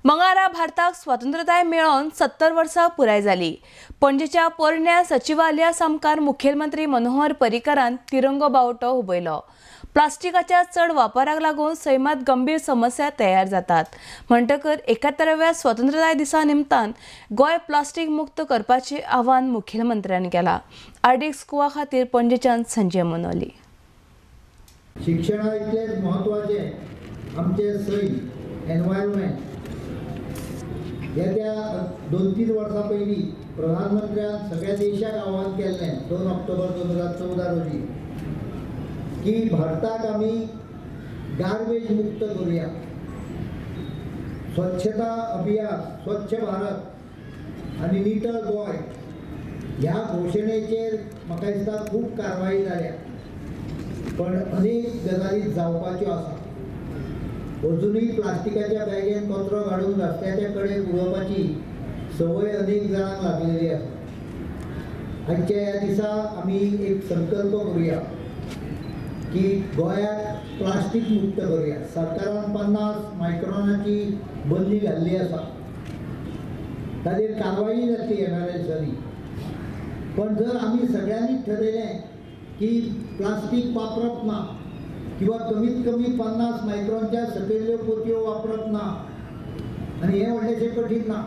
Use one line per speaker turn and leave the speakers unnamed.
मंगळारा भारताक स्वतंत्रताय मेळोवन 70 वर्सां पुराय जाली. पणजेच्या पोरण्या सचिवालया सामकार मुखेलमंत्री मनोहर पर्रीकरान तिरंगो बावटो हुबयलो. प्लास्टिकाच्या चड वापराक लागून सैमात गंभीर समस्या तयार जातात. म्हणटकर 71व्या स्वतंत्रताय दिसा निमतान गोंय प्लास्टीक मुक्त करपाचें आवाहन मुखेलमंत्र्यान केलां. आरडीएक्स गोवा खातीर पणजेच्यान संजय मनोली.
शिक्षणा इतलेंच म्हत्वाचें आमचें सैम, एनवायरमेंट. येत्या 2-3 वर्सां पयलीं प्रधानमंत्र्यान सगळ्या देशाक आव्हान केल्लें 2 ऑक्टोबर 2014 रोजी की भारताक आमी गार्बेज मुक्त करुया. स्वच्छता अभियान, स्वच्छ भारत आनी नितळ गोंय ह्या घोशणेचेर म्हाका दिसता खूब कारवाई जाल्या, पण अनेक गजाली जावपाच्यो आसा. अजुनूय प्लास्टिकाच्या बॅगेन कचरो घालून रस्त्याच्या कडेक उडोवपाची संवय अनेक जाणांक लागलेली आसा. आजच्या ह्या दिसा आमी एक संकल्प करुया की गोंयाक प्लास्टीक मुक्त करुया. सरकारान 50 मायक्रॉनाची बंदी घाल्ली आसा, ताजेर कारवाई जातली येणाऱ्या दिसांनी. पण जर आमी सगळ्यांनी ठरयलें की प्लास्टीक वापरप ना किंवा कमीत कमी 50 मायक्रॉनच्या सकयल्ल्यो पोतयो वापरप ना, आनी हें व्हडलेंशें कठीण ना.